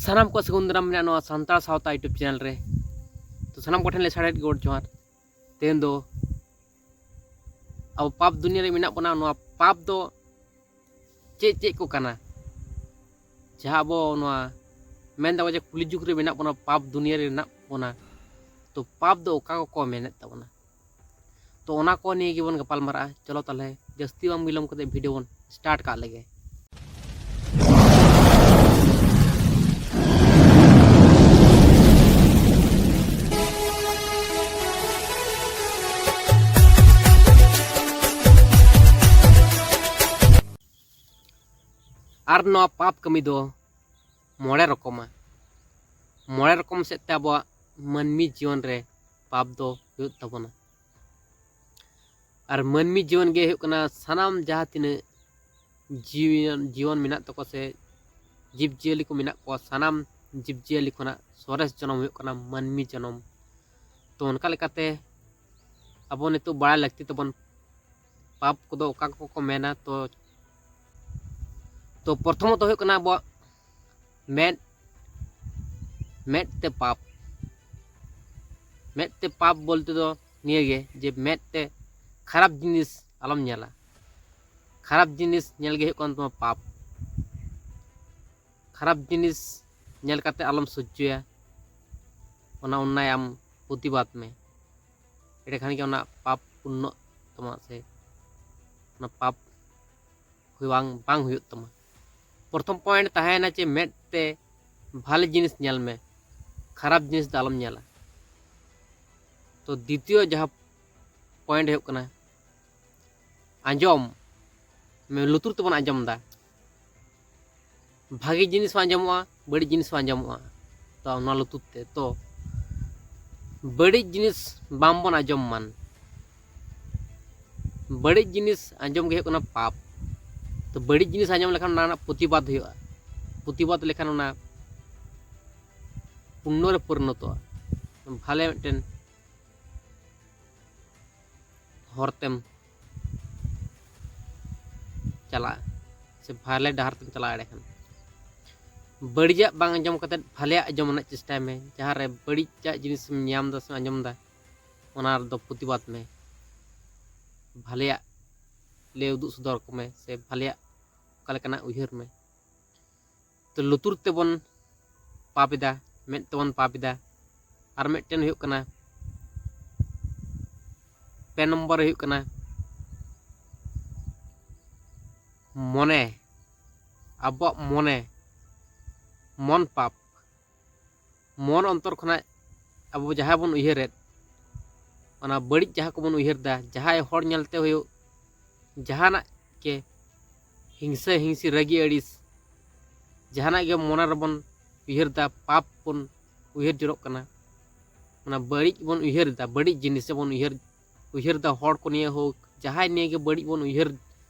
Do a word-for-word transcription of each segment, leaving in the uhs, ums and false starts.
ᱥᱟᱱᱟᱢ ᱠᱚ ᱥᱟᱹᱜᱩᱱ ᱫᱟᱨᱟᱢ ᱢᱮᱱᱟᱜᱼᱟ ᱱᱚᱣᱟ ᱥᱟᱱᱛᱟᱲ ᱥᱟᱶᱛᱟ YouTube channel ᱨᱮ᱾ ᱛᱚ ᱥᱟᱱᱟᱢ ᱠᱚᱴᱷᱮᱱ ᱞᱮ ᱥᱟᱲᱮᱫ ᱜᱚᱰ ᱡᱚᱦᱟᱨ᱾ ᱛᱮᱦᱮᱧ ᱫᱚ ᱟᱵᱚ ᱯᱟᱯ ᱫᱩᱱᱤᱭᱟᱹ ᱨᱮ ᱢᱮᱱᱟᱜ ᱵᱚᱱᱟ᱾ ᱱᱚᱣᱟ ᱯᱟᱯ ᱫᱚ ᱪᱮᱫ ᱪᱮᱫ ᱠᱚ ᱠᱟᱱᱟ? ᱡᱟᱦᱟᱸ ᱟᱵᱚ ᱱᱚᱣᱟ ᱢᱮᱱ ᱫᱟᱵᱚ ᱡᱮ ᱠᱩᱞᱤ ᱡᱩᱜᱽ ᱨᱮ ᱢᱮᱱᱟᱜ ᱵᱚᱱᱟ, ᱯᱟᱯ ᱫᱩᱱᱤᱭᱟᱹ ᱨᱮ ᱢᱮᱱᱟᱜ ᱵᱚᱱᱟ, ᱛᱚ ᱯᱟᱯ ᱫᱚ ᱚᱠᱟ ᱠᱚᱠᱚ ᱢᱮᱱᱮᱫ ᱛᱟᱵᱚᱱᱟ? ᱛᱚ ᱚᱱᱟ ᱠᱚ ᱱᱤᱭᱮ ᱜᱮᱵᱚᱱ ᱜᱟᱯᱟᱞ ᱢᱟᱨᱟᱜᱼᱟ᱾ ᱪᱚᱞᱚ ᱛᱟᱦᱚᱞᱮ ᱡᱟᱹᱥᱛᱤ ᱵᱟᱝ ᱵᱤᱞᱚᱢ ᱠᱟᱛᱮ video ᱵᱚᱱ start ᱠᱟᱜ ᱞᱮᱜᱮ᱾ ᱟᱨ ᱱᱚᱣᱟ ᱯᱟᱯ ᱠᱟᱹᱢᱤ ᱫᱚ ᱢᱚᱬᱮ ᱨᱚᱠᱚᱢᱟ᱾ ᱢᱚᱬᱮ ᱨᱚᱠᱚᱢ ᱥᱮᱫ ᱛᱮ ᱟᱵᱚᱣᱟᱜ ᱢᱟᱹᱱᱢᱤ ᱡᱤᱭᱚᱱ ᱨᱮ ᱯᱟᱯ ᱫᱚ ᱦᱩᱭᱩᱜ ᱛᱟᱵᱚᱱᱟ᱾ ᱟᱨ ᱢᱟᱹᱱᱢᱤ ᱡᱤᱭᱚᱱ ᱜᱮ ᱦᱩᱭᱩᱜ ᱠᱟᱱᱟ ᱥᱟᱱᱟᱢ ᱡᱟᱦᱟᱸ ᱛᱤᱱᱟᱹᱜ ᱡᱤᱣᱤ ᱡᱤᱭᱚᱱ ᱢᱮᱱᱟᱜ ᱛᱟᱠᱚᱣᱟ ᱥᱮ ᱡᱤᱵᱽᱼᱡᱤᱭᱟᱹᱞᱤ ᱠᱚ ᱢᱮᱱᱟᱜ ᱠᱚᱣᱟ, ᱥᱟᱱᱟᱢ ᱡᱤᱵᱽᱼᱡᱤᱭᱟᱹᱞᱤ ᱠᱷᱚᱱᱟᱜ ᱥᱚᱨᱮᱥ ᱡᱚᱱᱚᱢ ᱦᱩᱭᱩᱜ ᱠᱟᱱᱟ ᱢᱟᱹᱱᱢᱤ ᱡᱚᱱᱚᱢ᱾ ᱛᱚ ᱚᱱᱠᱟ ᱞᱮᱠᱟᱛᱮ ᱟᱵᱚ ᱱᱤᱛᱚᱜ ᱵᱟᱲᱟᱭ ᱞᱟᱹᱠᱛᱤ ᱛᱟᱵᱚᱱ, ᱯᱟᱯ ᱠᱚᱫᱚ ᱚᱠᱟ ᱠᱚᱠᱚ ᱢᱮᱱᱟ᱾ ᱛᱚ ᱛᱚ ᱯᱨᱚᱛᱷᱚᱢᱚᱛᱚ ᱦᱩᱭᱩᱜ ᱠᱟᱱᱟ ᱟᱵᱚᱣᱟᱜ ᱢᱮᱫ, ᱢᱮᱫ ᱛᱮ ᱯᱟᱯ᱾ ᱢᱮᱫ ᱛᱮ ᱯᱟᱯ ᱵᱚᱞᱛᱮ ᱫᱚ ᱱᱤᱭᱟᱹᱜᱮ ᱡᱮ ᱢᱮᱫ ᱛᱮ ᱠᱷᱟᱨᱟᱯ ᱡᱤᱱᱤᱥ ᱟᱞᱚᱢ ᱧᱮᱞᱟ᱾ ᱠᱷᱟᱨᱟᱯ ᱡᱤᱱᱤᱥ ᱧᱮᱞ ᱜᱮ ᱦᱩᱭᱩᱜ ᱠᱟᱱ ᱛᱟᱢᱟ ᱯᱟᱯ᱾ ᱠᱷᱟᱨᱟᱯ ᱡᱤᱱᱤᱥ ᱧᱮᱞ ᱠᱟᱛᱮ ᱟᱞᱚᱢ ᱥᱚᱡᱽᱡᱚᱭᱟ, ᱚᱱᱟ ᱚᱱᱱᱟᱭ ᱟᱢ ᱯᱨᱚᱛᱤᱵᱟᱫ ᱢᱮ᱾ ᱮᱸᱰᱮᱠᱷᱟᱱ ᱜᱮ ᱚᱱᱟ ᱯᱟᱯ ᱯᱩᱱᱱᱚᱜ ᱛᱟᱢᱟ ᱥᱮ ᱚᱱᱟ ᱯᱟᱯ ᱦᱩᱭ ᱵᱟᱝ, ᱵᱟᱝ ᱦᱩᱭᱩᱜ ᱛᱟᱢᱟ᱾ ᱯᱨᱚᱛᱷᱚᱢ point ᱛᱟᱦᱮᱸᱭᱮᱱᱟ ᱡᱮ ᱢᱮᱫ ᱛᱮ ᱵᱷᱟᱞᱮ ᱡᱤᱱᱤᱥ ᱧᱮᱞ ᱢᱮ, ᱠᱷᱟᱨᱟᱯ ᱡᱤᱱᱤᱥ ᱫᱚ ᱟᱞᱚᱢ ᱧᱮᱞᱟ᱾ ᱛᱚ ᱫᱤᱛᱤᱭᱚ ᱡᱟᱦᱟᱸ point ᱦᱩᱭᱩᱜ ᱠᱟᱱᱟ ᱟᱸᱡᱚᱢ, ᱢᱮ-, ᱞᱩᱛᱩᱨ ᱛᱮᱵᱚᱱ ᱟᱸᱡᱚᱢ ᱮᱫᱟ, ᱵᱷᱟᱜᱮ ᱡᱤᱱᱤᱥ ᱦᱚᱸ ᱟᱸᱡᱚᱢᱚᱜᱼᱟ, ᱵᱟᱹᱲᱤᱡ ᱡᱤᱱᱤᱥ ᱦᱚᱸ ᱟᱸᱡᱚᱢᱚᱜᱼᱟ᱾ ᱛᱚ ᱚᱱᱟ ᱞᱩᱛᱩᱨ ᱛᱮ, ᱛᱚ ᱵᱟᱹᱲᱤᱡ ᱡᱤᱱᱤᱥ ᱵᱟᱝᱵᱚᱱ ᱟᱸᱡᱚᱢ ᱢᱟᱱ᱾ ᱵᱟᱹᱲᱤᱡ ᱡᱤᱱᱤᱥ ᱟᱸᱡᱚᱢ ᱜᱮ ᱦᱩᱭᱩᱜ ᱠᱟᱱᱟ ᱯᱟᱯ᱾ ᱛᱚ ᱵᱟᱹᱲᱤᱡ ᱡᱤᱱᱤᱥ ᱟᱸᱡᱚᱢ ᱞᱮᱠᱷᱟᱱ ᱚᱱᱟ ᱨᱮᱱᱟᱜ ᱯᱨᱚᱛᱤᱵᱟᱫ ᱦᱩᱭᱩᱜᱼᱟ᱾ ᱯᱨᱚᱛᱤᱵᱟᱫ ᱞᱮᱠᱷᱟᱱ ᱚᱱᱟ ᱯᱩᱱᱱᱚ ᱨᱮ ᱯᱚᱨᱤᱱᱚᱛᱚᱜᱼᱟ, ᱵᱷᱟᱞᱮ ᱢᱤᱫᱴᱮᱱ ᱦᱚᱨ ᱛᱮᱢ ᱪᱟᱞᱟᱜᱼᱟ ᱥᱮ ᱵᱷᱟᱞᱮ ᱰᱟᱦᱟᱨ ᱛᱮᱢ ᱪᱟᱞᱟᱜᱼᱟ᱾ ᱮᱸᱰᱮᱠᱷᱟᱱ ᱵᱟᱹᱲᱤᱡᱟᱜ ᱵᱟᱝ ᱟᱸᱡᱚᱢ ᱠᱟᱛᱮᱫ ᱵᱷᱟᱞᱮᱭᱟᱜ ᱟᱸᱡᱚᱢ ᱨᱮᱱᱟᱜ ᱪᱮᱥᱴᱟᱭ ᱢᱮ᱾ ᱡᱟᱦᱟᱸ ᱨᱮ ᱵᱟᱹᱲᱤᱡᱟᱜ ᱡᱤᱱᱤᱥ ᱮᱢ ᱧᱟᱢ ᱮᱫᱟ ᱥᱮ ᱟᱸᱡᱚᱢ ᱮᱫᱟ, ᱚᱱᱟ ᱨᱮᱫᱚ ᱯᱨᱚᱛᱤᱵᱟᱫ ᱢᱮ᱾ ᱵᱷᱟᱞᱮᱭᱟᱜ ᱞᱟᱹᱭ ᱩᱫᱩᱜ ᱥᱚᱫᱚᱨ ᱠᱚᱢᱮ ᱥᱮ ᱵᱷᱟᱞᱮᱭᱟᱜ ᱚᱠᱟ ᱞᱮᱠᱟᱱᱟᱜ ᱩᱭᱦᱟᱹᱨ ᱢᱮ᱾ ᱛᱚ ᱞᱩᱛᱩᱨ ᱛᱮᱵᱚᱱ ᱯᱟᱯ ᱮᱫᱟ, ᱢᱮᱫ ᱛᱮᱵᱚᱱ ᱯᱟᱯ ᱮᱫᱟ᱾ ᱟᱨ ᱢᱤᱫᱴᱮᱱ ᱦᱩᱭᱩᱜ ᱠᱟᱱᱟ, ᱯᱮ ᱱᱚᱢᱵᱚᱨ ᱦᱩᱭᱩᱜ ᱠᱟᱱᱟ ᱢᱚᱱᱮ, ᱟᱵᱚᱣᱟᱜ ᱢᱚᱱᱮ, ᱢᱚᱱ ᱯᱟᱯ᱾ ᱢᱚᱱ ᱚᱱᱛᱚᱨ ᱠᱷᱚᱱᱟᱜ ᱟᱵᱚ ᱡᱟᱦᱟᱸ ᱵᱚᱱ ᱩᱭᱦᱟᱹᱨᱮᱫ, ᱚᱱᱟ ᱵᱟᱹᱲᱤᱡ ᱡᱟᱦᱟᱸ ᱠᱚᱵᱚᱱ ᱩᱭᱦᱟᱹᱨ ᱮᱫᱟ, ᱡᱟᱦᱟᱸᱭ ᱦᱚᱲ ᱧᱮᱞᱛᱮ ᱦᱩᱭᱩᱜ, ᱡᱟᱦᱟᱱᱟᱜ ᱜᱮ ᱦᱤᱝᱥᱟᱹ ᱦᱤᱝᱥᱤ ᱨᱟᱹᱜᱤ ᱟᱹᱲᱤᱥ, ᱡᱟᱦᱟᱱᱟᱜ ᱜᱮ ᱢᱚᱱᱮ ᱨᱮᱵᱚᱱ ᱩᱭᱦᱟᱹᱨ ᱮᱫᱟ, ᱯᱟᱯ ᱵᱚᱱ ᱩᱭᱦᱟᱹᱨ ᱡᱚᱱᱚᱜ ᱠᱟᱱᱟ, ᱚᱱᱟ ᱵᱟᱹᱲᱤᱡ ᱵᱚᱱ ᱩᱭᱦᱟᱹᱨ ᱮᱫᱟ, ᱵᱟᱹᱲᱤᱡ ᱡᱤᱱᱤᱥ ᱵᱚᱱ ᱩᱭᱦᱟᱹᱨ ᱩᱭᱦᱟᱹᱨ ᱮᱫᱟ, ᱦᱚᱲ ᱠᱚ ᱱᱤᱭᱮ ᱦᱳᱠ, ᱡᱟᱦᱟᱸᱭ ᱱᱤᱭᱮ ᱜᱮ ᱵᱟᱹᱲᱤᱡ ᱵᱚᱱ ᱩᱭᱦᱟᱹᱨ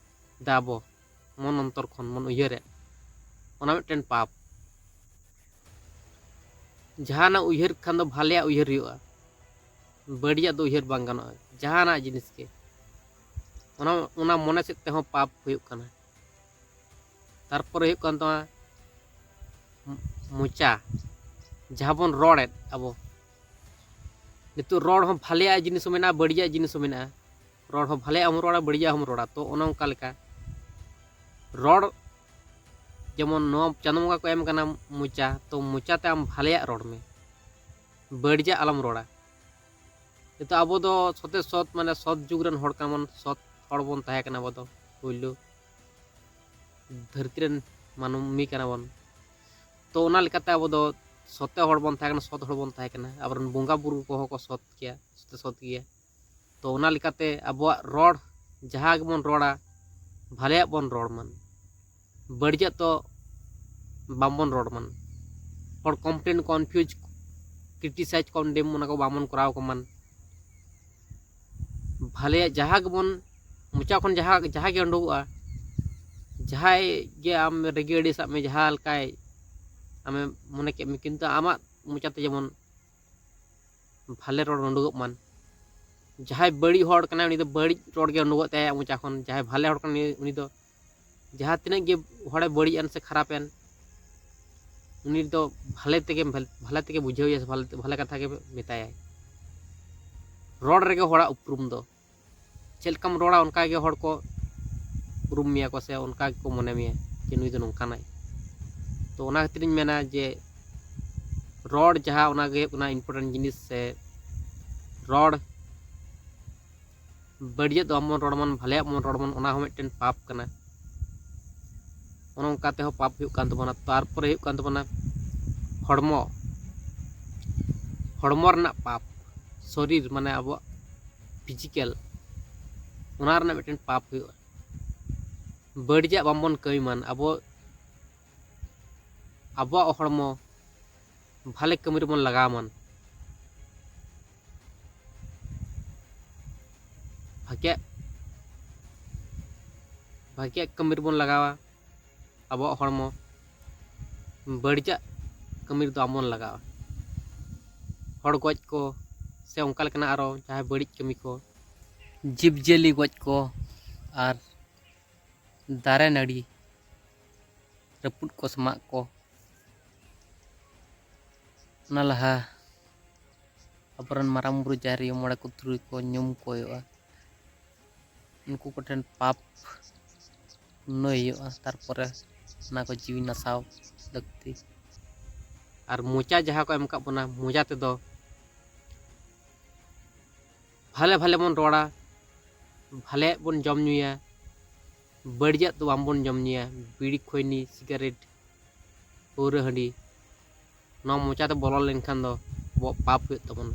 ᱮᱫᱟ, ᱟᱵᱚ ᱢᱚᱱ ᱚᱱᱛᱚᱨ ᱠᱷᱚᱱ ᱵᱚᱱ ᱩᱭᱦᱟᱹᱨᱮᱫ, ᱚᱱᱟ ᱢᱤᱫᱴᱮᱱ ᱯᱟᱯ᱾ ᱡᱟᱦᱟᱱᱟᱜ ᱩᱭᱦᱟᱹᱨ ᱠᱷᱟᱱ ᱫᱚ ᱵᱷᱟᱞᱮᱭᱟᱜ ᱩᱭᱦᱟᱹᱨ ᱦᱩᱭᱩᱜᱼᱟ, ᱵᱟᱹᱲᱤᱡᱟᱜ ᱫᱚ ᱩᱭᱦᱟᱹᱨ ᱵᱟᱝ ᱜᱟᱱᱚᱜᱼᱟ᱾ ᱡᱟᱦᱟᱱᱟᱜ ᱡᱤᱱᱤᱥ ᱜᱮ ᱚᱱᱟ ᱚᱱᱟ ᱢᱚᱱᱮ ᱥᱮᱫ ᱛᱮᱦᱚᱸ ᱯᱟᱯ ᱦᱩᱭᱩᱜ ᱠᱟᱱᱟ᱾ ᱛᱟᱨᱯᱚᱨᱮ ᱦᱩᱭᱩᱜ ᱠᱟᱱ ᱛᱟᱢᱟ ᱢᱚᱪᱟ, ᱡᱟᱦᱟᱸ ᱵᱚᱱ ᱨᱚᱲᱮᱫ ᱟᱵᱚ᱾ ᱱᱤᱛᱚᱜ ᱨᱚᱲ ᱦᱚᱸ ᱵᱷᱟᱞᱮᱭᱟᱜ ᱡᱤᱱᱤᱥ ᱦᱚᱸ ᱢᱮᱱᱟᱜᱼᱟ, ᱵᱟᱹᱲᱤᱡᱟᱜ ᱡᱤᱱᱤᱥ ᱦᱚᱸ ᱢᱮᱱᱟᱜᱼᱟ᱾ ᱨᱚᱲ ᱦᱚᱸ ᱵᱷᱟᱞᱮᱭᱟᱜ ᱦᱚᱸ ᱨᱚᱲᱟ, ᱵᱟᱹᱲᱤᱡᱟᱜ ᱦᱚᱸ ᱨᱚᱲᱟ᱾ ᱛᱚ ᱚᱱᱮ ᱚᱱᱠᱟ ᱞᱮᱠᱟ ᱨᱚᱲ, ᱡᱮᱢᱚᱱ ᱱᱚᱣᱟ ᱪᱟᱸᱫᱳ ᱵᱚᱸᱜᱟ ᱠᱚ ᱮᱢ ᱠᱟᱱᱟ ᱢᱚᱪᱟ, ᱛᱚ ᱢᱚᱪᱟᱛᱮ ᱟᱢ ᱵᱷᱟᱞᱮᱭᱟᱜ ᱨᱚᱲ ᱢᱮ, ᱵᱟᱹᱲᱤᱡᱟᱜ ᱟᱞᱚᱢ ᱨᱚᱲᱟ᱾ ᱱᱤᱛᱚᱜ ᱟᱵᱚ ᱫᱚ ᱥᱚᱛᱮ ᱥᱚᱛ, ᱢᱟᱱᱮ ᱥᱚᱛ ᱡᱩᱜᱽ ᱨᱮᱱ ᱦᱚᱲ ᱠᱟᱱᱟ ᱵᱚᱱ, ᱥᱚᱛ ᱦᱚᱲ ᱵᱚᱱ ᱛᱟᱦᱮᱸ ᱠᱟᱱᱟ ᱟᱵᱚ ᱫᱚ, ᱯᱳᱭᱞᱳ ᱫᱷᱟᱹᱨᱛᱤ ᱨᱮᱱ ᱢᱟᱹᱱᱢᱤ ᱠᱟᱱᱟ ᱵᱚᱱ᱾ ᱛᱚ ᱚᱱᱟ ᱞᱮᱠᱟᱛᱮ ᱟᱵᱚ ᱫᱚ ᱥᱚᱛᱮ ᱦᱚᱲ ᱵᱚᱱ ᱛᱟᱦᱮᱸ ᱠᱟᱱᱟ, ᱥᱚᱛ ᱦᱚᱲ ᱵᱚᱱ ᱛᱟᱦᱮᱸ ᱠᱟᱱᱟ᱾ ᱟᱵᱚᱨᱮᱱ ᱵᱚᱸᱜᱟ ᱵᱩᱨᱩ ᱠᱚᱦᱚᱸ ᱠᱚ ᱥᱚᱛ ᱜᱮᱭᱟ, ᱥᱚᱛᱮ ᱥᱚᱛ ᱜᱮᱭᱟ᱾ ᱛᱚ ᱚᱱᱟ ᱞᱮᱠᱟᱛᱮ ᱟᱵᱚᱣᱟᱜ ᱨᱚᱲ ᱡᱟᱦᱟᱸ ᱜᱮᱵᱚᱱ ᱨᱚᱲᱟ, ᱵᱷᱟᱞᱮᱭᱟᱜ ᱵᱚᱱ ᱨᱚᱲ ᱢᱟ, ᱵᱟᱹᱲᱤᱡᱟᱜ ᱫᱚ ᱵᱟᱝᱵᱚᱱ ᱨᱚᱲ ᱢᱟ᱾ ᱦᱚᱲ complain, confuse, criticize, condemn ᱚᱱᱟ ᱠᱚ ᱵᱟᱝᱵᱚᱱ ᱠᱚᱨᱟᱣ ᱠᱚᱢᱟ᱾ ᱵᱷᱟᱞᱮᱭᱟᱜ ᱡᱟᱦᱟᱸ ᱜᱮᱵᱚᱱ ᱢᱚᱪᱟ ᱠᱷᱚᱱ ᱡᱟᱦᱟᱸ ᱡᱟᱦᱟᱸ ᱜᱮ ᱩᱰᱩᱠᱚᱜᱼᱟ, ᱡᱟᱦᱟᱸᱭ ᱜᱮ ᱟᱢ ᱨᱟᱹᱜᱤ ᱟᱹᱲᱤᱥᱟᱜ ᱢᱮ, ᱡᱟᱦᱟᱸ ᱞᱮᱠᱟᱭ ᱟᱢᱮ ᱢᱚᱱᱮ ᱠᱮᱫ ᱢᱮ, ᱠᱤᱱᱛᱩ ᱟᱢᱟᱜ ᱢᱚᱪᱟᱛᱮ ᱡᱮᱢᱚᱱ ᱵᱷᱟᱞᱮ ᱨᱚᱲ ᱩᱰᱩᱠᱚᱜ ᱢᱟ᱾ ᱡᱟᱦᱟᱸᱭ ᱵᱟᱹᱲᱤᱡ ᱦᱚᱲ ᱠᱟᱱᱟᱭ, ᱩᱱᱤ ᱫᱚ ᱵᱟᱹᱲᱤᱡ ᱨᱚᱲ ᱜᱮ ᱩᱰᱩᱠᱚᱜ ᱛᱟᱭᱟ ᱢᱚᱪᱟ ᱠᱷᱚᱱ᱾ ᱡᱟᱦᱟᱸᱭ ᱵᱷᱟᱞᱮ ᱦᱚᱲ ᱠᱟᱱᱟᱭ, ᱩᱱᱤ ᱫᱚ ᱡᱟᱦᱟᱸ ᱛᱤᱱᱟᱹᱜ ᱜᱮ ᱦᱚᱲᱮ ᱵᱟᱹᱲᱤᱡ ᱮᱱ ᱥᱮ ᱠᱷᱟᱨᱟᱯ ᱮᱱ, ᱩᱱᱤ ᱫᱚ ᱵᱷᱟᱞᱮ ᱛᱮᱜᱮ, ᱵᱷᱟᱞᱮ ᱛᱮᱜᱮ ᱵᱩᱡᱷᱟᱹᱣᱮᱭᱟ ᱥᱮ ᱵᱷᱟᱞᱮ, ᱵᱷᱟᱞᱮ ᱠᱟᱛᱷᱟ ᱜᱮ ᱢᱮᱛᱟᱭᱟᱭ᱾ ᱨᱚᱲ ᱨᱮᱜᱮ ᱦᱚᱲᱟᱜ ᱩᱯᱨᱩᱢ ᱫᱚ᱾ ᱪᱮᱫ ᱞᱮᱠᱟᱢ ᱨᱚᱲᱟ, ᱚᱱᱠᱟ ᱜᱮ ᱦᱚᱲ ᱠᱚ ᱩᱨᱩᱢ ᱢᱮᱭᱟ ᱠᱚ ᱥᱮ ᱚᱱᱠᱟ ᱜᱮᱠᱚ ᱢᱚᱱᱮ ᱢᱮᱭᱟ ᱡᱮ ᱱᱩᱭ ᱫᱚ ᱱᱚᱝᱠᱟᱱᱟᱭ᱾ ᱛᱚ ᱚᱱᱟ ᱠᱷᱟᱹᱛᱤᱨᱤᱧ ᱢᱮᱱᱟ ᱡᱮ ᱨᱚᱲ ᱡᱟᱦᱟᱸ, ᱚᱱᱟ ᱜᱮ ᱦᱩᱭᱩᱜ ᱠᱟᱱᱟ important ᱡᱤᱱᱤᱥ᱾ ᱥᱮ ᱨᱚᱲ ᱵᱟᱹᱲᱤᱡᱟᱜ ᱫᱚ ᱵᱟᱵᱚᱱ ᱨᱚᱲ ᱢᱟ, ᱵᱷᱟᱞᱮᱭᱟᱜ ᱵᱚᱱ ᱨᱚᱲ ᱢᱟ, ᱚᱱᱟ ᱦᱚᱸ ᱢᱤᱫᱴᱮᱱ ᱯᱟᱯ ᱠᱟᱱᱟ᱾ ᱚᱱᱮ ᱚᱱᱠᱟ ᱛᱮᱦᱚᱸ ᱯᱟᱯ ᱦᱩᱭᱩᱜ ᱠᱟᱱ ᱛᱟᱵᱚᱱᱟ᱾ ᱛᱟᱨᱯᱚᱨᱮ ᱦᱩᱭᱩᱜ ᱠᱟᱱ ᱛᱟᱵᱚᱱᱟ ᱦᱚᱲᱢᱚ, ᱦᱚᱲᱢᱚ ᱨᱮᱱᱟᱜ ᱯᱟᱯ, ᱥᱚᱨᱤᱨ ᱢᱟᱱᱮ ᱟᱵᱚᱣᱟᱜ ᱯᱷᱤᱡᱤᱠᱮᱞ, ᱚᱱᱟ ᱨᱮᱱᱟᱜ ᱢᱤᱫᱴᱮᱱ ᱯᱟᱯ ᱦᱩᱭᱩᱜᱼᱟ᱾ ᱵᱟᱹᱲᱤᱡᱟᱜ ᱵᱟᱝᱵᱚᱱ ᱠᱟᱹᱢᱤ ᱢᱟᱱ, ᱟᱵᱚ, ᱟᱵᱚᱣᱟᱜ ᱦᱚᱲᱢᱚ ᱵᱷᱟᱞᱮ ᱠᱟᱹᱢᱤ ᱨᱮᱵᱚᱱ ᱞᱟᱜᱟᱣ ᱢᱟᱱ᱾ ᱵᱷᱟᱜᱮᱭᱟᱜ, ᱵᱷᱟᱜᱮᱭᱟᱜ ᱠᱟᱹᱢᱤ ᱨᱮᱵᱚᱱ ᱞᱟᱜᱟᱣᱟ ᱟᱵᱚᱣᱟᱜ ᱦᱚᱲᱢᱚ, ᱵᱟᱹᱲᱤᱡᱟᱜ ᱠᱟᱹᱢᱤ ᱨᱮᱫᱚ ᱵᱟᱵᱚᱱ ᱞᱟᱜᱟᱣᱟ᱾ ᱦᱚᱲ ᱜᱚᱡ ᱠᱚ ᱥᱮ ᱚᱱᱠᱟ ᱞᱮᱠᱟᱱᱟᱜ ᱟᱨᱚ ᱡᱟᱦᱟᱸᱭ ᱵᱟᱹᱲᱤᱡ ᱠᱟᱹᱢᱤ ᱠᱚ, ᱡᱤᱵᱽᱼᱡᱤᱭᱟᱹᱞᱤ ᱜᱚᱡ ᱠᱚ ᱟᱨ ᱫᱟᱨᱮ ᱱᱟᱹᱲᱤ ᱨᱟᱹᱯᱩᱫ ᱠᱚ ᱥᱮ ᱢᱟᱜ ᱠᱚ, ᱚᱱᱟ ᱞᱟᱦᱟ ᱟᱵᱚᱨᱮᱱ ᱢᱟᱨᱟᱝ ᱵᱩᱨᱩ, ᱡᱟᱦᱮᱨ ᱟᱭᱳ, ᱢᱚᱬᱮ ᱠᱚ ᱛᱩᱨᱩᱭ ᱠᱚ ᱧᱩᱢ ᱠᱚ ᱦᱩᱭᱩᱜᱼᱟ᱾ ᱩᱱᱠᱩ ᱠᱚᱴᱷᱮᱱ ᱯᱟᱯ ᱯᱩᱨᱱᱚᱭ ᱦᱩᱭᱩᱜᱼᱟ, ᱛᱟᱨᱯᱚᱨᱮ ᱚᱱᱟ ᱠᱚ ᱡᱤᱣᱤ ᱱᱟᱥᱟᱣ ᱞᱟᱹᱠᱛᱤ᱾ ᱟᱨ ᱢᱚᱪᱟ ᱡᱟᱦᱟᱸ ᱠᱚ ᱮᱢ ᱟᱠᱟᱫ ᱵᱚᱱᱟ, ᱢᱚᱪᱟ ᱛᱮᱫᱚ ᱵᱷᱟᱞᱮ ᱵᱷᱟᱞᱮ ᱵᱚᱱ ᱨᱚᱲᱟ, ᱵᱷᱟᱞᱮᱭᱟᱜ ᱵᱚᱱ ᱡᱚᱢ ᱧᱩᱭᱟ, ᱵᱟᱹᱲᱤᱡᱟᱜ ᱫᱚ ᱵᱟᱝᱵᱚᱱ ᱡᱚᱢ ᱧᱩᱭᱟ, ᱵᱤᱲᱤ, ᱠᱷᱚᱭᱱᱤ, ᱥᱤᱜᱟᱨᱮᱴ, ᱯᱟᱹᱣᱨᱟᱹ, ᱦᱟᱺᱰᱤ, ᱱᱚᱣᱟ ᱢᱚᱪᱟ ᱛᱮ ᱵᱚᱞᱚ ᱞᱮᱱᱠᱷᱟᱱ ᱫᱚ ᱟᱵᱚᱣᱟᱜ ᱯᱟᱯ ᱦᱩᱭᱩᱜ ᱛᱟᱵᱚᱱᱟ᱾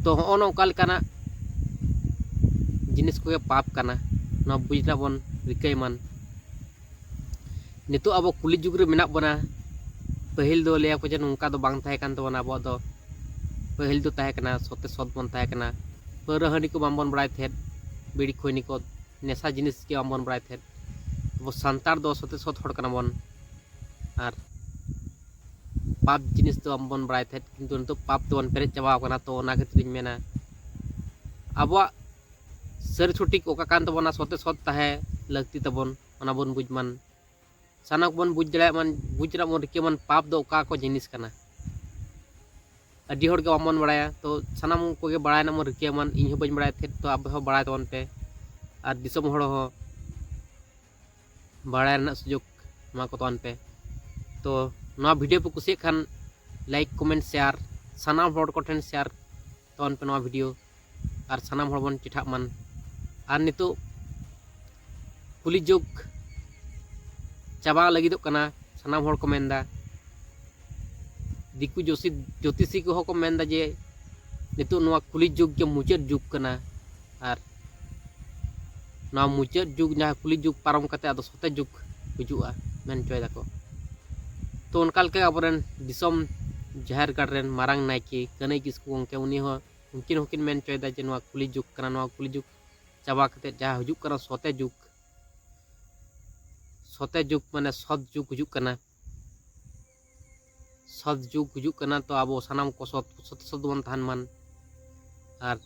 ᱛᱚ ᱦᱚᱸᱜᱼᱚ ᱱᱚᱝᱠᱟ ᱞᱮᱠᱟᱱᱟᱜ ᱡᱤᱱᱤᱥ ᱠᱚᱜᱮ ᱯᱟᱯ ᱠᱟᱱᱟ, ᱱᱚᱣᱟ ᱵᱩᱡᱽ ᱨᱮᱱᱟᱜ ᱵᱚᱱ ᱨᱤᱠᱟᱹᱭ ᱢᱟᱱ᱾ ᱱᱤᱛᱚᱜ ᱟᱵᱚ ᱠᱩᱞᱤ ᱡᱩᱜᱽ ᱨᱮ ᱢᱮᱱᱟᱜ ᱵᱚᱱᱟ᱾ ᱯᱟᱹᱦᱤᱞ ᱫᱚ ᱞᱟᱹᱭᱟᱠᱚ ᱡᱮ ᱱᱚᱝᱠᱟ ᱫᱚ ᱵᱟᱝ ᱛᱟᱦᱮᱸ ᱠᱟᱱ ᱛᱟᱵᱚᱱᱟ ᱟᱵᱚᱣᱟᱜ ᱫᱚ᱾ ᱯᱟᱹᱦᱤᱞ ᱫᱚ ᱛᱟᱦᱮᱸ ᱠᱟᱱᱟ ᱥᱚᱛᱮ ᱥᱚᱛ ᱵᱚᱱ ᱛᱟᱦᱮᱸ ᱠᱟᱱᱟ, ᱯᱟᱹᱣᱨᱟᱹ ᱦᱟᱺᱰᱤ ᱠᱚ ᱵᱟᱝᱵᱚᱱ ᱵᱟᱲᱟᱭ ᱛᱟᱦᱮᱸᱫ, ᱵᱤᱲᱤ ᱠᱷᱚᱭᱱᱤ ᱠᱚ, ᱱᱮᱥᱟ ᱡᱤᱱᱤᱥ ᱜᱮ ᱵᱟᱝᱵᱚᱱ ᱵᱟᱲᱟᱭ ᱛᱟᱦᱮᱸᱫ᱾ ᱟᱵᱚ ᱥᱟᱱᱛᱟᱲ ᱫᱚ ᱥᱚᱛᱮ ᱥᱚᱛ ᱦᱚᱲ ᱠᱟᱱᱟ ᱵᱚᱱ, ᱟᱨ ᱯᱟᱯ ᱡᱤᱱᱤᱥ ᱫᱚ ᱵᱟᱝᱵᱚᱱ ᱵᱟᱲᱟᱭ ᱛᱟᱦᱮᱸᱫ, ᱠᱤᱱᱛᱩ ᱱᱤᱛᱚᱜ ᱯᱟᱯ ᱛᱮᱵᱚᱱ ᱯᱮᱨᱮᱡ ᱪᱟᱵᱟᱣ ᱠᱟᱱᱟ᱾ ᱛᱚ ᱚᱱᱟ ᱠᱷᱟᱹᱛᱤᱨᱤᱧ ᱢᱮᱱᱟ, ᱟᱵᱚᱣᱟᱜ ᱥᱟᱹᱨᱤ ᱥᱚᱴᱷᱤᱠ ᱚᱠᱟ ᱠᱟᱱ ᱛᱟᱵᱚᱱᱟ, ᱥᱚᱛᱮ ᱥᱚᱛ ᱛᱟᱦᱮᱸ ᱞᱟᱹᱠᱛᱤ ᱛᱟᱵᱚᱱ, ᱚᱱᱟ ᱵᱚᱱ ᱵᱩᱡᱽ ᱢᱟᱱ᱾ ᱥᱟᱱᱟᱢ ᱠᱚᱵᱚᱱ ᱵᱩᱡᱽ ᱫᱟᱲᱮᱭᱟᱜ ᱢᱟ, ᱵᱩᱡᱽ ᱨᱮᱱᱟᱜ ᱵᱚᱱ ᱨᱤᱠᱟᱹᱭ ᱢᱟ ᱯᱟᱯ ᱫᱚ ᱚᱠᱟ ᱠᱚ ᱡᱤᱱᱤᱥ ᱠᱟᱱᱟ᱾ ᱟᱹᱰᱤ ᱦᱚᱲ ᱜᱮ ᱵᱟᱵᱚᱱ ᱵᱟᱲᱟᱭᱟ, ᱛᱚ ᱥᱟᱱᱟᱢ ᱠᱚᱜᱮ ᱵᱟᱲᱟᱭ ᱨᱮᱱᱟᱜ ᱵᱚᱱ ᱨᱤᱠᱟᱹᱭ ᱢᱟ᱾ ᱤᱧ ᱦᱚᱸ ᱵᱟᱹᱧ ᱵᱟᱲᱟᱭ ᱛᱟᱦᱮᱸᱫ, ᱛᱚ ᱟᱯᱮ ᱦᱚᱸ ᱵᱟᱲᱟᱭ ᱛᱟᱵᱚᱱ ᱯᱮ, ᱟᱨ ᱫᱤᱥᱚᱢ ᱦᱚᱲ ᱦᱚᱸ ᱵᱟᱲᱟᱭ ᱨᱮᱱᱟᱜ ᱥᱩᱡᱳᱜᱽ ᱮᱢᱟ ᱠᱚ ᱛᱟᱵᱚᱱ ᱯᱮ᱾ ᱛᱚ ᱱᱚᱣᱟ video ᱯᱮ ᱠᱩᱥᱤᱭᱟᱜ ᱠᱷᱟᱱ like, comment, share, ᱥᱟᱱᱟᱢ ᱦᱚᱲ ᱠᱚᱴᱷᱮᱱ share ᱛᱟᱵᱚᱱ ᱯᱮ ᱱᱚᱣᱟ video, ᱟᱨ ᱥᱟᱱᱟᱢ ᱦᱚᱲ ᱵᱚᱱ ᱪᱮᱴᱷᱟᱜ ᱢᱟᱱ᱾ ᱟᱨ ᱱᱤᱛᱚᱜ ᱠᱩᱞᱤ ᱡᱩᱜᱽ ᱪᱟᱵᱟ ᱞᱟᱹᱜᱤᱫᱚᱜ ᱠᱟᱱᱟ, ᱥᱟᱱᱟᱢ ᱦᱚᱲ ᱠᱚ ᱢᱮᱱᱫᱟ᱾ ᱫᱤᱠᱩ ᱡᱳᱥᱤ-, ᱡᱳᱛᱤᱥᱤ ᱠᱚᱦᱚᱸ ᱠᱚ ᱢᱮᱱᱫᱟ ᱡᱮ ᱱᱤᱛᱚᱜ ᱱᱚᱣᱟ ᱠᱩᱞᱤ ᱡᱩᱜᱽ ᱜᱮ ᱢᱩᱪᱟᱹᱫ ᱡᱩᱜᱽ ᱠᱟᱱᱟ, ᱟᱨ ᱱᱚᱣᱟ ᱢᱩᱪᱟᱹᱫ ᱡᱩᱜᱽ, ᱡᱟᱦᱟᱸ ᱠᱩᱞᱤ ᱡᱩᱜᱽ ᱯᱟᱨᱚᱢ ᱠᱟᱛᱮ ᱟᱫᱚ ᱥᱚᱛᱮ ᱡᱩᱜᱽ ᱦᱤᱡᱩᱜᱼᱟ ᱢᱮᱱ ᱦᱚᱪᱚᱭ ᱫᱟᱠᱚ᱾ ᱛᱚ ᱚᱱᱠᱟ ᱞᱮᱠᱟ ᱟᱵᱚᱨᱮᱱ ᱫᱤᱥᱚᱢ ᱡᱟᱦᱮᱨ ᱜᱟᱲ ᱨᱮᱱ ᱢᱟᱨᱟᱝ ᱱᱟᱭᱠᱮ ᱠᱟᱹᱱᱟᱹᱭ ᱠᱤᱥᱠᱩ ᱜᱚᱢᱠᱮ, ᱩᱱᱤ ᱦᱚᱸ, ᱩᱱᱠᱤᱱ ᱦᱚᱸᱠᱤᱱ ᱢᱮᱱ ᱦᱚᱪᱚᱭᱮᱫᱟ ᱡᱮ ᱱᱚᱣᱟ ᱠᱩᱞᱤ ᱡᱩᱜᱽ ᱠᱟᱱᱟ, ᱱᱚᱣᱟ ᱠᱩᱞᱤ ᱡᱩᱜᱽ ᱪᱟᱵᱟ ᱠᱟᱛᱮ ᱡᱟᱦᱟᱸ ᱦᱤᱡᱩᱜ ᱠᱟᱱᱟ ᱥᱚᱛᱮ ᱡᱩᱜᱽ, ᱥᱚᱛᱮ ᱡᱩᱜᱽ ᱢᱟᱱᱮ ᱥᱚᱛ ᱡᱩᱜᱽ ᱦᱤᱡᱩᱜ ᱠᱟᱱᱟ᱾ ᱥᱚᱛ ᱡᱩᱜᱽ ᱦᱤᱡᱩᱜ ᱠᱟᱱᱟ, ᱛᱚ ᱟᱵᱚ ᱥᱟᱱᱟᱢ ᱠᱚ ᱥᱚᱛ, ᱥᱚᱛᱮ ᱥᱚᱛ ᱵᱚᱱ ᱛᱟᱦᱮᱱ ᱢᱟᱱ᱾ ᱟᱨ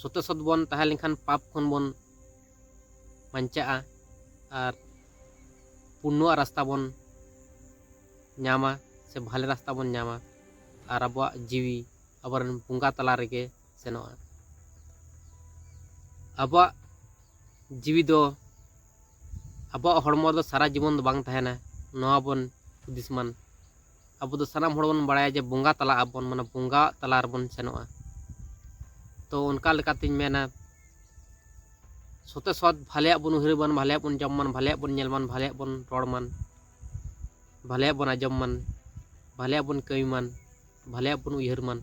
ᱥᱚᱛᱮ ᱥᱚᱛ ᱵᱚᱱ ᱛᱟᱦᱮᱸ ᱞᱮᱱᱠᱷᱟᱱ ᱯᱟᱯ ᱠᱷᱚᱱ ᱵᱚᱱ ᱵᱟᱧᱪᱟᱜᱼᱟ, ᱟᱨ ᱯᱩᱨᱱᱚᱣᱟᱜ ᱨᱟᱥᱛᱟ ᱵᱚᱱ ᱧᱟᱢᱟ, ᱥᱮ ᱵᱷᱟᱞᱮ ᱨᱟᱥᱛᱟ ᱵᱚᱱ ᱧᱟᱢᱟ, ᱟᱨ ᱟᱵᱚᱣᱟᱜ ᱡᱤᱣᱤ ᱟᱵᱚᱨᱮᱱ ᱵᱚᱸᱜᱟ ᱛᱟᱞᱟ ᱨᱮᱜᱮ ᱥᱮᱱᱚᱜᱼᱟ᱾ ᱟᱵᱚᱣᱟᱜ ᱡᱤᱣᱤ ᱫᱚ, ᱟᱵᱚᱣᱟᱜ ᱦᱚᱲᱢᱚ ᱫᱚ ᱥᱟᱨᱟ ᱡᱤᱵᱚᱱ ᱫᱚ ᱵᱟᱝ ᱛᱟᱦᱮᱱᱟ, ᱱᱚᱣᱟ ᱵᱚᱱ ᱦᱩᱫᱤᱥ ᱢᱟᱱ᱾ ᱟᱵᱚ ᱫᱚ ᱥᱟᱱᱟᱢ ᱦᱚᱲ ᱵᱚᱱ ᱵᱟᱲᱟᱭᱟ ᱡᱮ ᱵᱚᱸᱜᱟ ᱛᱟᱞᱟᱜ ᱟᱵᱚᱱ, ᱢᱟᱱᱮ ᱵᱚᱸᱜᱟ ᱛᱟᱞᱟ ᱨᱮᱵᱚᱱ ᱥᱮᱱᱚᱜᱼᱟ᱾ ᱛᱚ ᱚᱱᱠᱟ ᱞᱮᱠᱟᱛᱤᱧ ᱢᱮᱱᱟ, ᱥᱚᱛᱮ ᱥᱚᱛ ᱵᱷᱟᱞᱮᱭᱟᱜ ᱵᱚᱱ ᱩᱭᱦᱟᱹᱨ ᱢᱟᱱ, ᱵᱷᱟᱞᱮᱭᱟᱜ ᱵᱚᱱ ᱡᱚᱢ ᱢᱟᱱ, ᱵᱷᱟᱞᱮᱭᱟᱜ ᱵᱚᱱ ᱧᱮᱞ ᱢᱟᱱ, ᱵᱷᱟᱞᱮᱭᱟᱜ ᱵᱚᱱ ᱨᱚᱲ ᱢᱟᱱ, ᱵᱷᱟᱞᱮᱭᱟᱜ ᱵᱚᱱ ᱟᱸᱡᱚᱢ ᱢᱟᱱ, ᱵᱷᱟᱞᱮᱭᱟᱜ ᱵᱚᱱ ᱠᱟᱹᱢᱤ ᱢᱟᱱ, ᱵᱷᱟᱞᱮᱭᱟᱜ ᱵᱚᱱ ᱩᱭᱦᱟᱹᱨ ᱢᱟᱱ᱾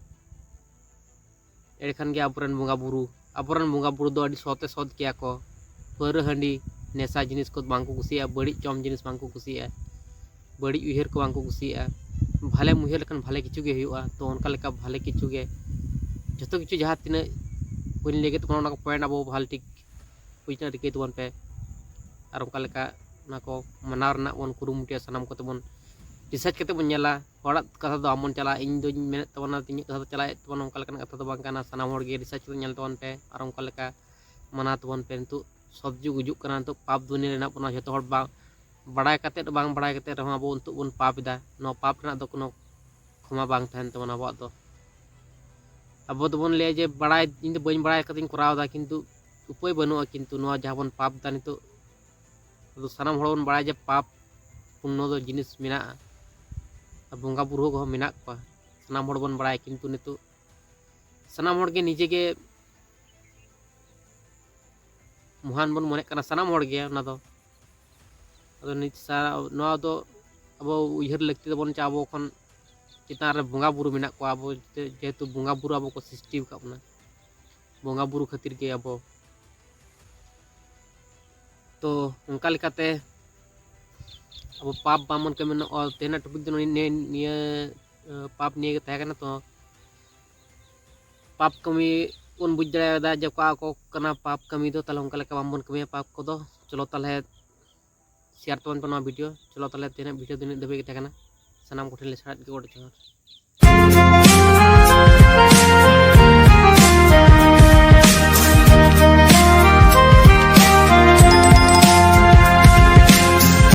ᱮᱸᱰᱮᱠᱷᱟᱱ ᱜᱮ ᱟᱵᱚᱨᱮᱱ ᱵᱚᱸᱜᱟ ᱵᱩᱨᱩ, ᱟᱵᱚᱨᱮᱱ ᱵᱚᱸᱜᱟ ᱵᱩᱨᱩ ᱫᱚ ᱟᱹᱰᱤ ᱥᱚᱛᱮ ᱥᱚᱛ ᱜᱮᱭᱟ ᱠᱚ᱾ ᱯᱟᱹᱣᱨᱟᱹ ᱦᱟᱺᱰᱤ ᱱᱮᱥᱟ ᱡᱤᱱᱤᱥ ᱠᱚ ᱵᱟᱝ ᱠᱚ ᱠᱩᱥᱤᱭᱟᱜᱼᱟ, ᱵᱟᱹᱲᱤᱡ ᱡᱚᱢ ᱡᱤᱱᱤᱥ ᱵᱟᱝ ᱠᱚ ᱠᱩᱥᱤᱭᱟᱜᱼᱟ, ᱵᱟᱹᱲᱤᱡ ᱩᱭᱦᱟᱹᱨ ᱠᱚ ᱵᱟᱝ ᱠᱚ ᱠᱩᱥᱤᱭᱟᱜᱼᱟ᱾ ᱵᱷᱟᱞᱮᱢ ᱩᱭᱦᱟᱹᱨ ᱞᱮᱠᱷᱟᱱ ᱵᱷᱟᱞᱮ ᱠᱤᱪᱷᱩ ᱜᱮ ᱦᱩᱭᱩᱜᱼᱟ᱾ ᱛᱚ ᱚᱱᱠᱟ ᱞᱮᱠᱟ ᱵᱷᱟᱞᱮ ᱠᱤᱪᱷᱩ ᱜᱮ, ᱡᱚᱛᱚ ᱠᱤᱪᱷᱩ ᱡᱟᱦᱟᱸ ᱛᱤᱱᱟᱹᱜ ᱵᱟᱹᱧ ᱞᱟᱹᱭ ᱠᱮᱫ ᱛᱟᱵᱚᱱᱟ, ᱚᱱᱟ ᱠᱚ point ᱟᱵᱚ ᱵᱷᱟᱞᱮ ᱴᱷᱤᱠ ᱵᱩᱡᱽ ᱨᱮᱱᱟᱜ ᱨᱤᱠᱟᱹᱭ ᱛᱟᱵᱚᱱ ᱯᱮ᱾ ᱟᱨ ᱚᱱᱠᱟ ᱞᱮᱠᱟ ᱚᱱᱟ ᱠᱚ ᱢᱟᱱᱟᱣ ᱨᱮᱱᱟᱜ ᱵᱚᱱ ᱠᱩᱨᱩᱢᱩᱴᱩᱭᱟ, ᱥᱟᱱᱟᱢ ᱠᱚᱛᱮ ᱵᱚᱱ research ᱠᱟᱛᱮ ᱵᱚᱱ ᱧᱮᱞᱟ᱾ ᱦᱚᱲᱟᱜ ᱠᱟᱛᱷᱟ ᱫᱚ ᱟᱢ ᱵᱚᱱ ᱪᱟᱞᱟᱜᱼᱟ, ᱤᱧ ᱫᱚᱧ ᱢᱮᱱᱮᱫ ᱛᱟᱵᱚᱱᱟ, ᱤᱧᱟᱹᱜ ᱠᱟᱛᱷᱟ ᱫᱚ ᱪᱟᱞᱟᱜ ᱛᱟᱵᱚᱱᱟ, ᱚᱱᱠᱟ ᱞᱮᱠᱟᱱᱟᱜ ᱠᱟᱛᱷᱟ ᱫᱚ ᱵᱟᱝ ᱠᱟᱱᱟ᱾ ᱥᱟᱱᱟᱢ ᱦᱚᱲ ᱜᱮ research ᱠᱟᱛᱮ ᱧᱮᱞ ᱛᱟᱵᱚᱱ ᱯᱮ ᱟᱨ ᱚᱱᱠᱟ ᱞᱮᱠᱟ ᱢᱟᱱᱟᱣ ᱛᱟᱵᱚᱱ ᱯᱮ᱾ ᱱᱤᱛᱚᱜ ᱥᱚᱛ ᱡᱩᱜᱽ ᱦᱤᱡᱩᱜ ᱠᱟᱱᱟ, ᱱᱤᱛᱚᱜ ᱯᱟᱯ ᱫᱩᱱᱤᱭᱟᱹ ᱨᱮ ᱦᱮᱱᱟᱜ ᱵᱚᱱᱟ, ᱡᱚᱛᱚ ᱦᱚᱲ ᱵᱟᱝ, ᱵᱟᱲᱟᱭ ᱠᱟᱛᱮᱫ ᱵᱟᱝ ᱵᱟᱲᱟᱭ ᱠᱟᱛᱮᱫ ᱨᱮᱦᱚᱸ ᱟᱵᱚ ᱱᱤᱛᱚᱜ ᱵᱚᱱ ᱯᱟᱯ ᱮᱫᱟ᱾ ᱱᱚᱣᱟ ᱯᱟᱯ ᱨᱮᱱᱟᱜ ᱫᱚ ᱠᱳᱱᱳ ᱠᱷᱚᱢᱟ ᱵᱟᱝ ᱛᱟᱦᱮᱱ ᱛᱟᱵᱚᱱᱟ ᱟᱵᱚᱣᱟᱜ ᱫᱚ᱾ ᱟᱵᱚ ᱫᱚᱵᱚᱱ ᱞᱟᱹᱭᱟ ᱡᱮ ᱵᱟᱲᱟᱭ, ᱤᱧ ᱫᱚ ᱵᱟᱹᱧ ᱵᱟᱲᱟᱭ ᱠᱟᱛᱮᱧ ᱠᱚᱨᱟᱣ ᱮᱫᱟ, ᱠᱤᱱᱛᱩ ᱩᱯᱟᱹᱭ ᱵᱟᱹᱱᱩᱜᱼᱟ᱾ ᱠᱤᱱᱛᱩ ᱱᱚᱣᱟ ᱡᱟᱦᱟᱸ ᱵᱚᱱ ᱯᱟᱯ ᱮᱫᱟ ᱱᱤᱛᱚᱜ, ᱟᱫᱚ ᱥᱟᱱᱟᱢ ᱦᱚᱲ ᱵᱚᱱ ᱵᱟᱲᱟᱭᱟ ᱡᱮ ᱯᱟᱯ ᱯᱩᱱᱱᱚ ᱫᱚ ᱡᱤᱱᱤᱥ ᱢᱮᱱᱟᱜᱼᱟ, ᱟᱨ ᱵᱚᱸᱜᱟ ᱵᱩᱨᱩ ᱠᱚᱦᱚᱸ ᱢᱮᱱᱟᱜ ᱠᱚᱣᱟ, ᱥᱟᱱᱟᱢ ᱦᱚᱲ ᱵᱚᱱ ᱵᱟᱲᱟᱭᱟ᱾ ᱠᱤᱱᱛᱩ ᱱᱤᱛᱚᱜ ᱥᱟᱱᱟᱢ ᱦᱚᱲ ᱜᱮ ᱱᱤᱡᱮ ᱜᱮ ᱢᱚᱦᱟᱱ ᱵᱚᱱ ᱢᱚᱱᱮᱜ ᱠᱟᱱᱟ, ᱥᱟᱱᱟᱢ ᱦᱚᱲ ᱜᱮ ᱚᱱᱟ ᱫᱚ᱾ ᱟᱫᱚ ᱱᱤᱛ ᱥᱟ-, ᱱᱚᱣᱟ ᱫᱚ ᱟᱵᱚ ᱩᱭᱦᱟᱹᱨ ᱞᱟᱹᱠᱛᱤ ᱛᱟᱵᱚᱱ ᱡᱮ ᱟᱵᱚ ᱠᱷᱚᱱ ᱪᱮᱛᱟᱱ ᱨᱮ ᱵᱚᱸᱜᱟ ᱵᱩᱨᱩ ᱢᱮᱱᱟᱜ ᱠᱚᱣᱟ, ᱟᱵᱚ ᱡᱮ-, ᱡᱮᱦᱮᱛᱩ ᱵᱚᱸᱜᱟ ᱵᱩᱨᱩ ᱟᱵᱚ ᱠᱚ ᱥᱨᱤᱥᱴᱤ ᱟᱠᱟᱫ ᱵᱚᱱᱟ, ᱵᱚᱸᱜᱟ ᱵᱩᱨᱩ ᱠᱷᱟᱹᱛᱤᱨ ᱜᱮ ᱟᱵᱚ᱾ ᱛᱚ ᱚᱱᱠᱟ ᱞᱮᱠᱟᱛᱮ ᱟᱵᱚ ᱯᱟᱯ ᱵᱟᱝᱵᱚᱱ ᱠᱟᱹᱢᱤ, ᱱᱚᱜᱼᱚᱭ ᱛᱮᱦᱮᱧᱟᱜ ᱴᱚᱯᱤᱠ ᱫᱚ ᱱᱤᱭᱟᱹ, ᱱᱤᱭᱟᱹ, ᱟᱸ, ᱯᱟᱯ ᱱᱤᱭᱟᱹ ᱜᱮ ᱛᱟᱦᱮᱸ ᱠᱟᱱᱟ᱾ ᱛᱚ ᱯᱟᱯ ᱠᱟᱹᱢᱤ ᱵᱚᱱ ᱵᱩᱡᱽ ᱫᱟᱲᱮᱭᱟᱫᱟ ᱡᱮ ᱚᱠᱟ ᱠᱚ ᱠᱟᱱᱟ ᱯᱟᱯ ᱠᱟᱹᱢᱤ ᱫᱚ, ᱛᱟᱦᱞᱮ ᱚᱱᱠᱟ ᱞᱮᱠᱟ ᱵᱟᱝᱵᱚᱱ ᱠᱟᱹᱢᱤᱭᱟ ᱯᱟᱯ ᱠᱚᱫᱚ᱾ ᱪᱚᱞᱚ ᱛᱟᱦᱞᱮ ᱥᱮᱭᱟᱨ ᱛᱟᱵᱚᱱ ᱯᱮ ᱱᱚᱣᱟ ᱵᱷᱤᱰᱤᱭᱳ᱾ ᱪᱚᱞᱚ ᱛᱟᱦᱞᱮ ᱛᱮᱦᱮᱧᱟᱜ ᱵᱷᱤᱰᱤᱭᱳ ᱫᱚ ᱤᱱᱟᱹᱜ ᱫᱷᱟᱹᱵᱤᱡ ᱜᱮ ᱛᱟᱦᱮᱸ ᱠᱟᱱᱟ᱾ ᱥᱟᱱᱟᱢ ᱠᱚᱴᱷᱮᱱ ᱞᱮ ᱥᱟᱨᱦᱟᱣᱮᱫ ᱜᱮ, ᱜᱚᱰ ᱡᱚᱦᱟᱨ᱾